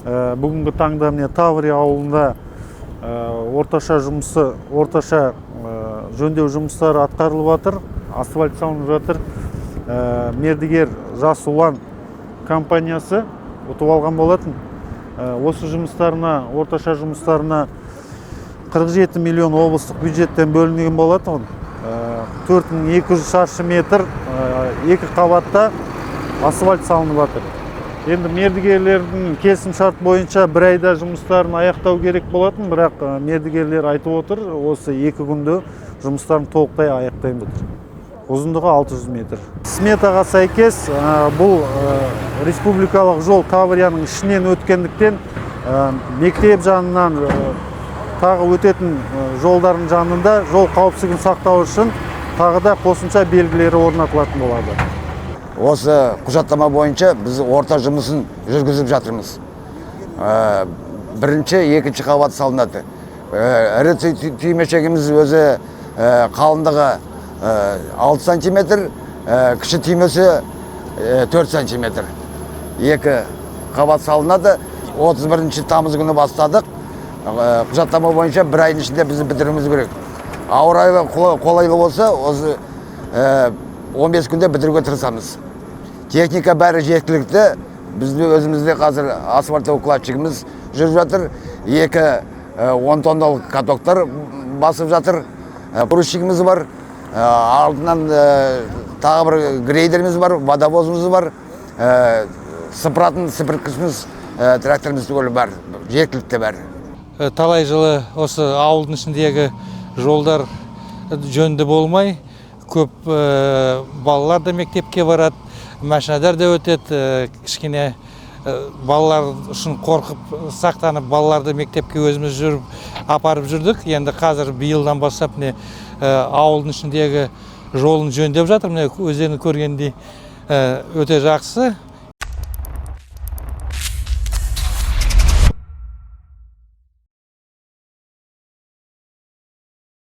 Бүгінгі таңда, міне, Таврия ауылында орташа жұмысы, орташа жөндеу жұмыстары атқарылып жатыр, асфальт салынып жатыр. Мердігер «Жас Ұлан» компаниясы ұтып алған болатын. Осы жұмыстарына, орташа жұмыстарына 47 миллион облыстық бюджеттен бөлінген болатын. 4200 шаршы метр, екі қабатта асфальт салынып жатыр. Енді мердігерлердің келісім шарт бойынша бір айда жұмыстарын аяқтау керек болатын, бірақ мердігерлер айтып отыр, осы 2 күнде жұмыстарын толықтай аяқтаймын отыр. Ұзындығы 600 метр. Сметаға сәйкес, бұл республикалық жол Таврияның ішінен өткендіктен, мектеп жанынан тағы өтетін жолдардың жанында жол қауіпсіздігін сақтау үшін тағы да қосымша белгілері орнатылатын болады. Осы құжаттама бойынша біз орта жұмысын жүргізіп жатырмыз. Бірінші, екінші қабат салынады. Ірі түймешегіміз өзі қалыңдығы 6 сантиметр, кіші түймесі 4 сантиметр. Екі қабат салынады. 31 тамыз күні бастадық. Құжаттама бойынша бір айдың ішінде біз бітіруіміз керек. Ауа райы қолайлы болса, осы 15 күнде бітіруге тырысамыз. Техника бәрі жеткілікті. Бізде өзімізде қазір асфальтоукладчигіміз жүріп жатыр, екі 10 тонналық катоктар басып жатыр, грузчигіміз бар, артынан тағы бір грейдеріміз бар, водовозымыз бар, сыпыратын сіпірткішіміз, тракторымыз түгелі бар, жеткілікті бәрі. Талай жылы осы ауылдың ішіндегі жолдар жөнді болмай, көп балалар да мектепке барады, машинадар да өтеді. Кішкене балалар үшін қорқып, сақтанып, балаларды мектепке өзіміз жүріп апарып жүрдік. Енді қазір биылдан бастап, міне, ауылдың ішіндегі жолын жөндеп жатыр. Міне, өздеріңіз көргендей, өте жақсы.